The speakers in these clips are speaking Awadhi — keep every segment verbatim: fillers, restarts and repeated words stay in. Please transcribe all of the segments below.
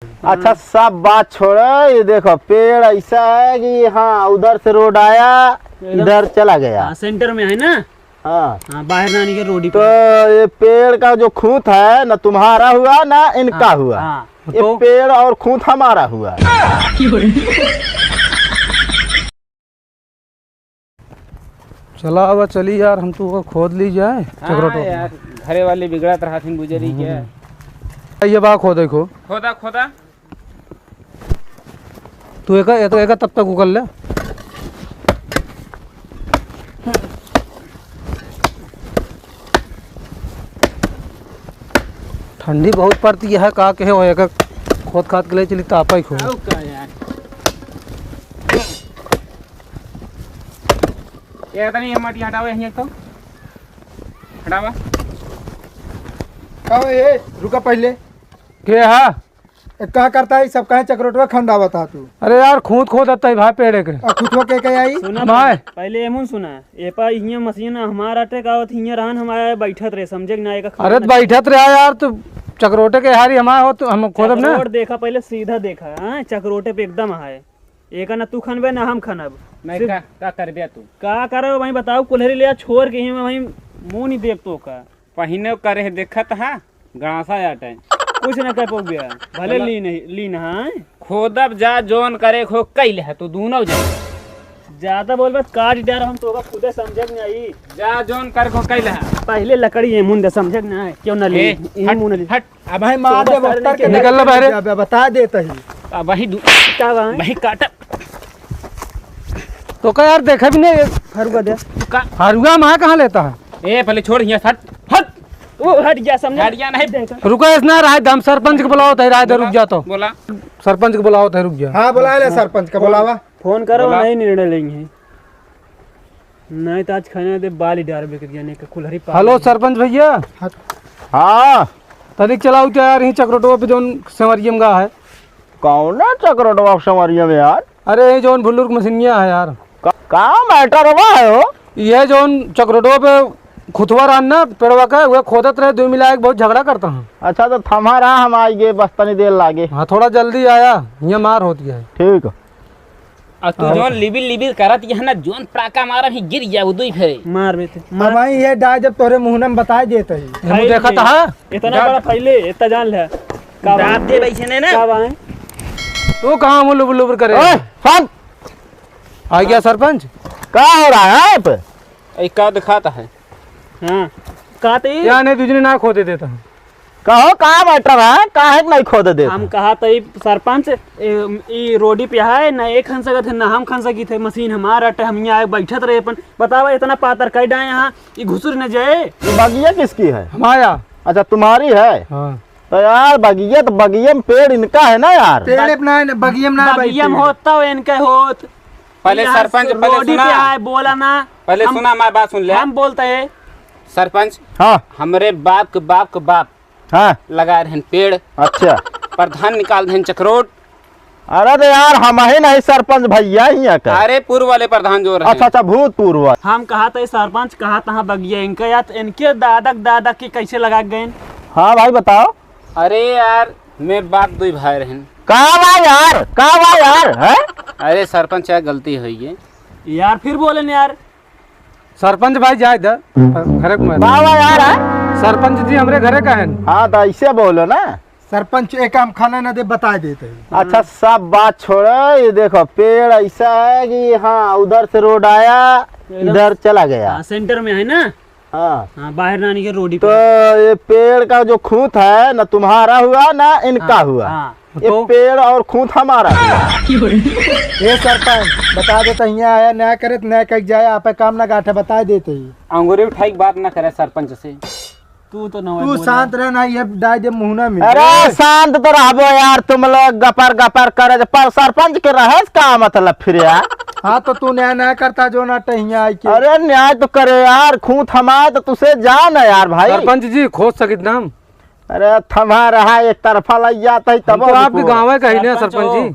अच्छा, सब बात छोड़ो, ये देखो, पेड़ ऐसा है कि हाँ, उधर से रोड आया, एकदम इधर चला गया। हाँ, सेंटर में है ना। हाँ। हाँ, बाहर ना निकल, रोड ही तो पे। ये पेड़ का जो खूंट है, ना तुम्हारा हुआ, ना इनका हाँ, हुआ। हाँ। ये तो पेड़ और खूंट हमारा हुआ। चला, अब चली यार, हम तो खोद ली जाए, हाँ चकरोटो। यार, घरे वाले बिगड़त रहत हैं बुजरी के। हम्म। ये बा खोदे को। खोदा, खोदा। तू एका, एका, एका तब तक उकल ले। ठंडी बहुत पड़ती है, का कहे हो, एका खोद खाद के ले चली, तापा ही खो। आओ का यार। ये तनी ये माटी हटाओ, यहीं एक तो हटावा। कहो, ए, रुका पहले। के हा? ए, का करता है सब, काहे चकरोटवा खंडावत हा तू? अरे यार, खूंट खोदत है भाई पेड़े के। आ, खूंटवा के, के आई? सुना माय। पहले एमुन सुना, ए पा हियां मशीन हमार अटक आवत, हियां रहन हमारे बैठत रहे, समझे कि ना? एक अरे तो बैठत रहा यार, तू चकरोटे के हारी हमारे हो, तो हम खोदब ना। चकरोट देखा, पहले सीधा देखा, हाँ, चकरोटे पे एकदम है। एका ना तू खनबे, ना हम खनब। नहीं, सिर्फ का, का करबे तू? का करब भाई, बताओ, कुल्हरी ले आ, छोड़ के ही मैं भाई मुंह नहीं देख तो का। पहिने करे है, देखत हा, गड़ासा आटे। कुछ ना कर पउबे, भले चला। लीन है, लीन है। खोदब जा, जोन करे खो कइले है, तू दूनो जा। ज्यादा बोलबे, काट डार हम, तोका खुदे समझे में आई। जा, जोन करे खो कइले है। पहले लकड़ी ये मुंह दे, समझे ना, क्यों ना ले? ए, यही हट, मुंह ना ले। हट। अब भाई मार तो दे, बता बख्तर के निकल ले बाहर। बता देत ही। अब वही दू-, का बा? वही काटा। तो का यार, देखा भी नहीं। हरुआ दे। का? हरुआ माँ कहाँ लेता है? ए, पहले छोड़, हियाँ से हट, हट। ओ, हट गया, समझे? हट गया नहीं। देखा। रुको, इतना राय दम, सरपंच को बुलाओ, तो राय दे, रुक बोला, जा तो। बोला। सरपंच को बुलाओ, तो रुक जा। हाँ, बुला ले सरपंच का, बुलावा। फोन करो, बोला। नहीं निर्णय लेंगे। नहीं तो आज खाने दे बाल ही डार बिक जाने का कुल्हरी पा हेलो लेंगे। सरपंच भैया। हाँ। तनिक चलाओ तो यार, यहीं चकरोटवा पे जौन संवरिया में गा है। कौन है चकरोटवा संवरिया में यार? अरे, ये जौन भुल्लुर के मशीनिया है यार। का, का मैटर हुआ है हो? ये जौन चकरोटवा पे खुतवा रहन ना पेड़वा का, वह खोदत रहे, दुई मिला एक बहुत झगड़ा करता हूँ। अच्छा, तो थमा रहा, हम आइगे, बस तनी देर लागे। हाँ, थोड़ा जल्दी आया, ये मार होती है। ठीक। आ तू और जौन लिबिर लिबिर करत यह ना, जौन पड़ाका मारब ही गिर जाऊ दुई फेरे। मार बेटे, अब मार। भाई ये डाय जब तोरे मुंह में बताए देत ही। मुंह देखत हा? इतना जा। बड़ा फैले, इतना जान ले। का दाब बात? दे वैसे ने ना। का बात? तू कहाँ मुँह लुबुर लुबुर करे? ओए, शांत। आ गया सरपंच। का हो रहा है यहाँ पे? ए, का दिखाता है? हाँ, का ते? या नहीं, तुझने ना खोदे देता हूँ। कहो, का मैटर है? काहे के नहीं खोदे देत हम है? कहा त ई सरपंच, ए, ई रोडी पे है, ना एक खन सकत है, ना हम खन सकित है। मशीन हमार अटे, हम यहाँ बैठत रहे अपन। बतावा, इतना पातर कई डाए यहाँ, ई घुसुर न जाए। ये बगिया किसकी है? हमारा। अच्छा, तुम्हारी है? हाँ। तो यार, बगिया तो, बगिया में पेड़ इनका है ना यार। पेड़ अपना है ना, बगिया में ना है भाई, बगिया में पेड़। होत तो इनके होत। पहले यहाँ सरपंच, पहले रोडी सुना। पे आए, बोला ना। पहले हम, सुना, हमारी बात सुन ले। हम बोलते हैं। सरपंच, हाँ। हमरे बाप के बाप के बाप हाँ। लगा रहन पेड़। अच्छा। प्रधान निकाल देन चकरोट। अरे तो यार, हम ही नहीं सरपंच भैया ही है का? अरे, पूर्व वाले प्रधान जो रहे। अच्छा, अच्छा, भूतपूर्व। हम कहा था सरपंच, कहा था बगिया इनका, या तो इनके दादा के दादा के कैसे लगा गए? हाँ भाई, बताओ। अरे यार, मैं बाप दुई भाई रहन। का बा यार, का बा यार, हैं? अरे सरपंच, क्या गलती हुई है? यार फिर बोले न यार। सरपंच भाई जाए द, घरे को मत। बा बा यार, हैं? सरपंच जी हमरे घरे का है। हाँ, तो ऐसे बोलो ना। सरपंच एक काम खाना ना दे, बता देते हैं। अच्छा, सब बात छोड़ो, ये देखो पेड़ ऐसा है कि हाँ, उधर से रोड आया, एकदम इधर चला गया। हाँ, सेंटर में है ना। हाँ। हाँ, बाहर ना निकल, रोड ही तो पे। ये पेड़ का जो खूंट है, ना तुम्हारा हुआ, ना इनका हाँ, हुआ। हाँ। ये तो पेड़ और खूंट हमारा हुआ। ए सरपंच, बता दे, तो हियाँ आया, न्याय करे, तो न्याय कइके जाए, आपे काम ना गाठे, बता देते ही। अंगूरी उठाई के बात ना करे सरपंच से। तू तो ना तू बोला। शांत रह ना, ये डाय दे मुहना में। अरे ए! शांत तो रहबो यार, तुम लोग गपर गपर करे, पर सरपंच के रहे का मतलब फिर यार? हाँ, तो तू न्याय ना करता जो ना टहिया आई के। अरे न्याय तो करे यार, खूंट हमारे तो तुसे जान है यार भाई। सरपंच जी, खोद सकित ना हम। अरे थमा रहा, एक तरफा लग जाता है, तब हम तो और आपके पूरा। गाँव का ही ना सरपंच सरपंच हो। जी।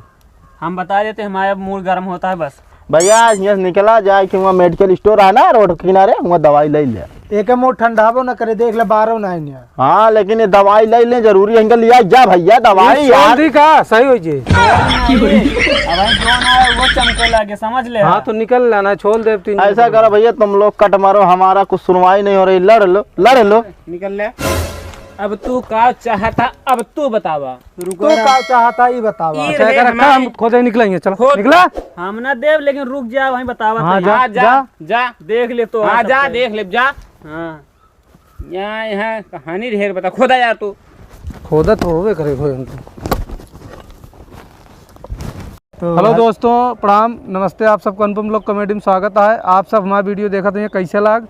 हम बता देते, हमारा मूड गर्म होता है बस। भैया, हियाँ से निकला जाए कि वहाँ मेडिकल स्टोर है ना रोड के किनारे, वहाँ दवाई ले ले। एक मोर ठंडाबो न करे, देख ले, बारह ना है यहाँ। हाँ, लेकिन ये दवाई ले ले, जरूरी है इनका लिया। जा भैया, दवाई ये यार। छोड़ दी का, सही हो जे। अब भाई जो ना है, वो चमके लगे, समझ ले। हाँ, तो निकल लेना, छोड़ दे तीन ऐसा दिन। करो भैया, तुम लोग कट मारो, हमारा कुछ सुनवाई नहीं हो रही, लड़ लो, लड़ लो। निकल ले। अब तू का चाहता, अब तू बतावा। रुको तू ना। का चाहता, ई बतावा। ई अच्छा, रहे एकर रखा, हमारे हम खोदे निकलेंगे, चलो, खोद। निकला। हम ना देव, लेकिन रुक जा, वहीं बतावा हाँ, तनी। जा, हाँ, जा, जा। जा। देख ले तो हाँ, आ जा, सकता है। देख ले, जा। हाँ। यहाँ, यहाँ कहानी ढेर बता, खोदा यार तू। खोदा तो होबे करे, खोदे हम तो। तो हेलो हेल- दोस्तों, प्रणाम, नमस्ते, आप सबको अनुपम लोग कॉमेडी में स्वागत है। आप सब हमारा वीडियो देखत हैं, कैसे लाग,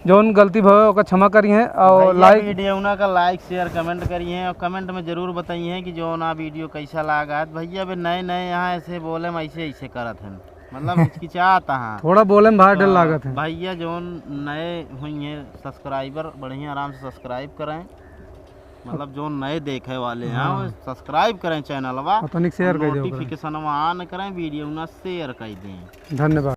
जौन गलती भवे ओका क्षमा करिहें और भैया लाइक वीडियो ना का लाइक, शेयर, कमेंट करिहें और कमेंट में जरूर बताइहें कि जौन आ वीडियो कैसा लागा। भैया बे नए नए यहाँ ऐसे बोले में ऐसे ऐसे करत हैं, मतलब हिचकिचात हैं। थोड़ा बोले में भाई डर हाँ, लागत है। भैया जौन नए हुई हैं सब्सक्राइबर, बढ़िया आराम से सब्सक्राइब करें, मतलब जौन नए देखे वाले हैं हाँ। वो सब्सक्राइब करें चैनलवा और तनिक शेयर और कर दियो करें। नोटिफिकेशनवा ऑन करें, वीडियो ना शेयर कर दें। धन्यवाद।